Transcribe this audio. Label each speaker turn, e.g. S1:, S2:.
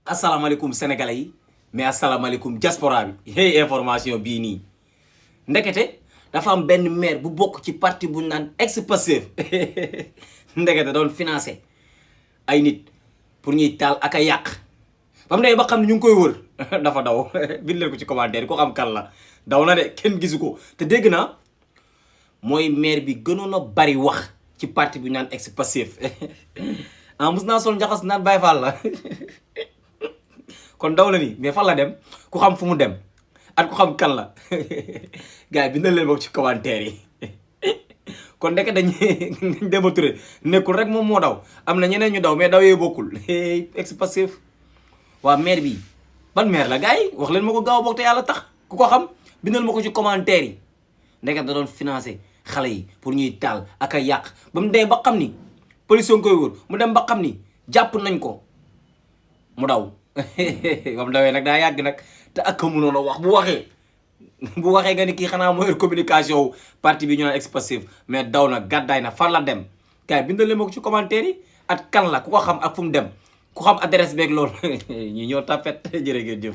S1: asalaamaaleykum sénégalais yi mais asalaamaaleykum diaspora bi hey information bii nii ndekete dafa am benn maire bu bokk ci parti bu ñu naan ex-Pastef ndekete doon financé ay nit pour ñuy taal ak a yàq ba mu ne ba xam ne ñu ngi koy wër dafa daw bind leen ko ci commentaire ko xam kan la daw na de kenn gisu ko te dégg naa mooy maire bi gënoon a bari wax ci parti bu ñu naan ex-Pastef ah mus naa sol njaxas naan Baye Fall la kon daw la nii mais fan la dem ku xam fu mu dem at ku xam kan la gars yi bindal leen bokk ci commentaire yi kon ndeke dañuy Demba Touré nekkul rek moom moo daw am na ñeneen ñu daw mais daw yooyu bokkul ex-Pastef waa maire bi ban maire la gars yi wax leen ma ko gaaw bokk te yàlla tax ku ko xam bindal ma ko ci commentaire yi ndeke da doon financé xale yi pour ñuy taal ak a yàq ba mu dee ba xam ni police koy wër mu dem ba xam ni jàpp nañ ko mu daw ba mu dawee nag daa yàgg nag te ak a mënoon a wax bu waxee nga ni kii xanaa mooy communication wu parti bi ñu naan ex-Pastef mais daw na gàddaay na fan la dem gars yi bindal leen ma ko ci commentaire yi at kan la ku ko xam ak fu mu dem ku xam adresse beeg loolu ñi ñoo tapet jërë ngeen jëf